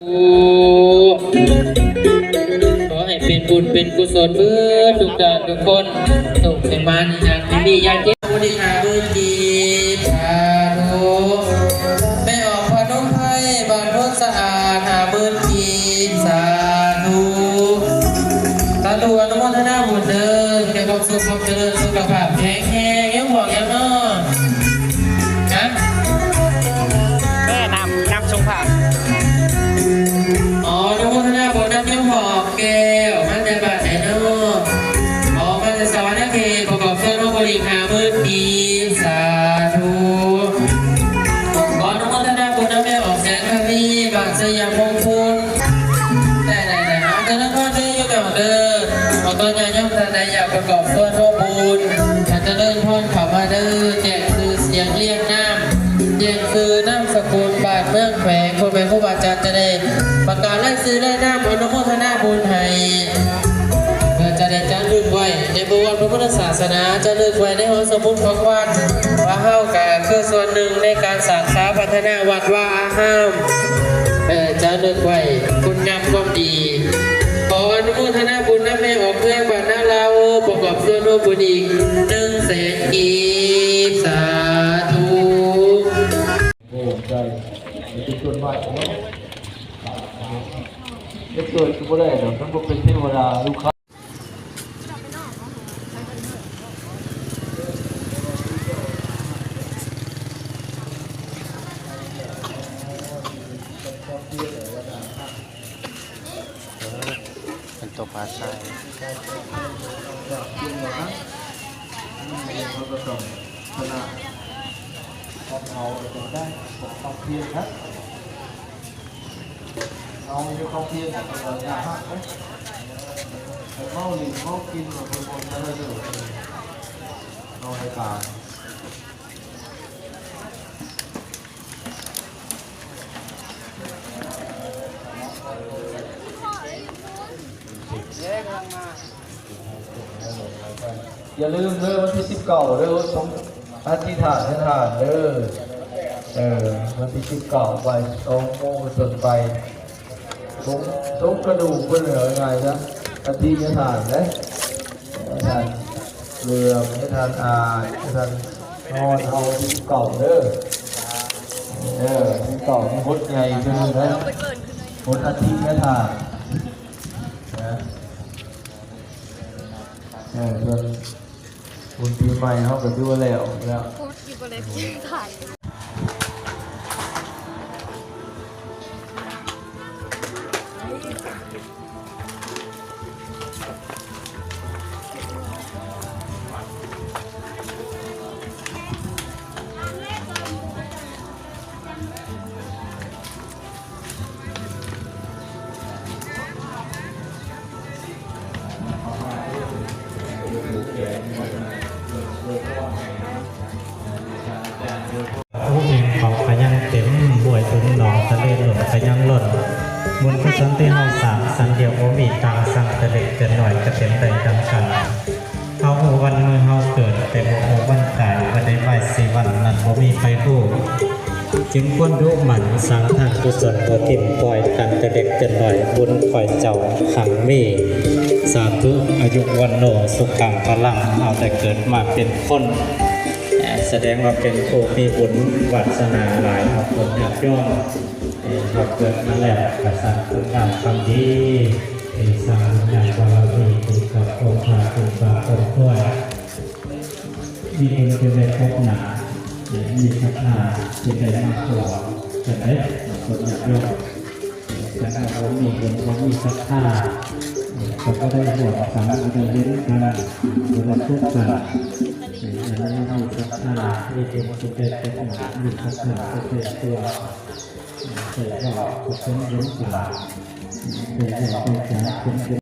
ຂໍໃຫ້ເປັນບຸນເປັນກຸສົນເບິດທຸກທ່ານທຸກຄົນ ໂຊກໃຫ້ມານ ໃຫ້ຮັ່ງໃຫ້ມີ ຢ່າເຈັບ ບໍລິຫານໝື່ນກີບ ສາທຸ ແມ່ອອກພະນົມໄພ ບ້ານໂພນສະອາດ ຫ້າໝື່ນກີບ ສາທຸ ສາທຸ ອະນຸໂມທະນາບຸນເດີ ແກ່ຄວາມສຸກຄວາມຈະເລີນ ສຸຂະພາບແຂງແຮງ ຍັງບອກຫຍັງເນາະ ຮະ? ເອີ ນ້ຳ ນ້ຳຊົງພະ ອໍ ອະນຸໂມທະນາບຸນນຳໂຍມພໍ່ແກ້ວ ມາແຕ່ບ້ານໃດເນາະ? ອໍ ມາແຕ່ສະຫວັນນະເຂດ ປະກອບສ່ວນຮ່ວມບໍລິຫານໝື່ນກີບ ສາທຸ ຂໍອະນຸໂມທະນາບຸນນຳແມ່ອອກແສງທະວີ ບ້ານໄຊຍະມົງຄຸນ ໄດ້ໆໆ ເອົາ ຈະເລີນພອນເດີ ຢູ່ແມ່ອອກເດີ ຂໍຕ້ອນຍາດໂຍມທ່ານໃດຢາກປະກອບສ່ວນຮ່ວມບຸນ ໃຫ້ຈະເລີນພອນເຂົ້າມາເດີ ແຈ້ງຊື່ສຽງລຽງນາມ ແຈ້ງຊື່ນາມສະກຸນ ບ້ານເມືອງແຂວງ ພໍ່ແມ່ຄູບາອາຈານຈະໄດ້ປະກາດລາຍຊື່ລາຍນາມ ອະນຸໂມທະນາບຸນໃຫ້ ເພື່ອຈະໄດ້ຈາລຶກໄວ້ໃນປະຫວັດພະພຸດທະສາສະໜາ ຈາລຶກໄວ້ໃນຫໍສະໝຸດຂອງວັດ ວ່າເຮົາກະຄືສ່ວນໜຶ່ງໃນການສ້າງສາພັດທະນາວັດວາອາຮາມ ເອີ ຈາລຶກໄວ້ຄຸນງາມຄວາມດີ. ຂໍອະນຸໂມທະນາບຸນນຳແມ່ອອກເມືອງບ້ານນາລາວ ປະກອບສ່ວນຮ່ວມບຸນອີກໜຶ່ງແສນກີບ ສາທຸ. ໂອ້ ໄດ້ເປັນສ່ວນມາກເນາະ ເຮັດເກີນກໍບໍ່ໄດ້ດອກ ມັນບໍ່ເປັນເທວະດາ ລູກຄ້າ ເອີ ເປັນຕົວປາຊາຍ ເຮົາກໍຕ້ອງຊະນະ ຂອງເຮົາກໍຕ້ອງໄດ້ ຂອງຄວາມພຽນນະ ເຮົາມີຄວາມພຽນນະ ເຮົາຢ່າຮັກເດ້ ໄປເມົາຫຼິ້ນເມົາກິນ ເຮົາບໍ່ໄດ້ເລີຍ ເຮົາໃຫ້ການ ຢ່າລືມເດີ ວັນທີສິບເກົ້າເດີ ສົມ ອະທິຖານໃຫ້ທານເດີ ເອີ ວັນທີສິບເກົ້າ ບ່າຍສອງໂມງເປັນຕົ້ນໄປ ສົມ ສົມກະດູກເພິ່ນ ເອົາງ່າຍໆຊະ ອະທິໃຫ້ທານເດ້ ໃຫ້ທ່ານເຫຼືອມ ໃຫ້ທ່ານອາດ ໃຫ້ທ່ານນອນ ເຮົາວັນທີສິບເກົ້າເດີ ເອີ ວັນທີສິບເກົ້ານີ້ຫົດໃຫຍ່ເທື່ອໜຶ່ງເດ້ ຫົດອະທິໃຫ້ທານນະ ເອີ ເພິ່ນ ບຸນປີໃໝ່ເຮົາກໍຖືວ່າແລ້ວ ແລ້ວ ໂພສຢູ່ບໍ່ໄດ້ ຖ່າຍ ໂອ້ ແມ່ນເຂົາຂະຍັນເຕັມ ຫ້ວຍເປັນໜອງ ທະເລລົ້ນຂະຍັນລົ້ນ ບຸນກຸສົນທີ່ເຮົາສ້າງສັນດຽວບໍ່ມີຕ່າງສັນ ຈະເລັກຈະນ້ອຍກະເຕັມໄດ້ດັ່ງກັນ ເຮົາຮູ້ວັນມື້ເຮົາເກີດ ແຕ່ບໍ່ຮູ້ວັນຕາຍ ບໍ່ໄດ້ໄວ້ຊື່ວັນນັ້ນບໍ່ມີໃຜຮູ້ ຈຶ່ງຄວນດຸໝັ່ນສ້າງທານກຸສົນ ບໍ່ຖິ້ມປ່ອຍກັນ ຈະເລັກຈະນ້ອຍບຸນຂ້ອຍເຈົ້າຮັ່ງມີ ສາທຸ ອາຍຸວັນໂນ ສຸຂັງພະລັງ ເຮົາໄດ້ເກີດມາເປັນຄົນ ສະແດງວ່າເປັນຜູ້ມີບຸນວາສະໜາຫຼາຍ ເຮົາຄົນຍາດໂຍມ ເຮົາເກີດມາແລ້ວກະສ້າງຄຸນງາມຄວາມດີ ສ້າງບຸນຍານບາລະມີ ເປັນກັບອົງພະ ເປັນກັບອົງຄວນ ມີບຸນເປັນໄດ້ພົບໜ້າ ມີສັດທາເປັນໄດ້ມາພໍກັນເດ້ ຄົນຍາດໂຍມ ຄັນວ່າບໍ່ມີບຸນ ບໍ່ມີສັດທາ ກໍບໍ່ໄດ້ຮ່ວມກັນ ບໍ່ໄດ້ເຫັນກັນ ບໍ່ໄດ້ພົບກັນ ອັນນີ້ມີສັດທາ ມີບຸນເປັນໄດ້ພົບໜ້າ ມີສັດທາເປັນໄດ້ຕົວ ແຕ່ວ່າກໍເປັນບຸນການ ແຕ່ວ່າເປັນການເປັນບຸນ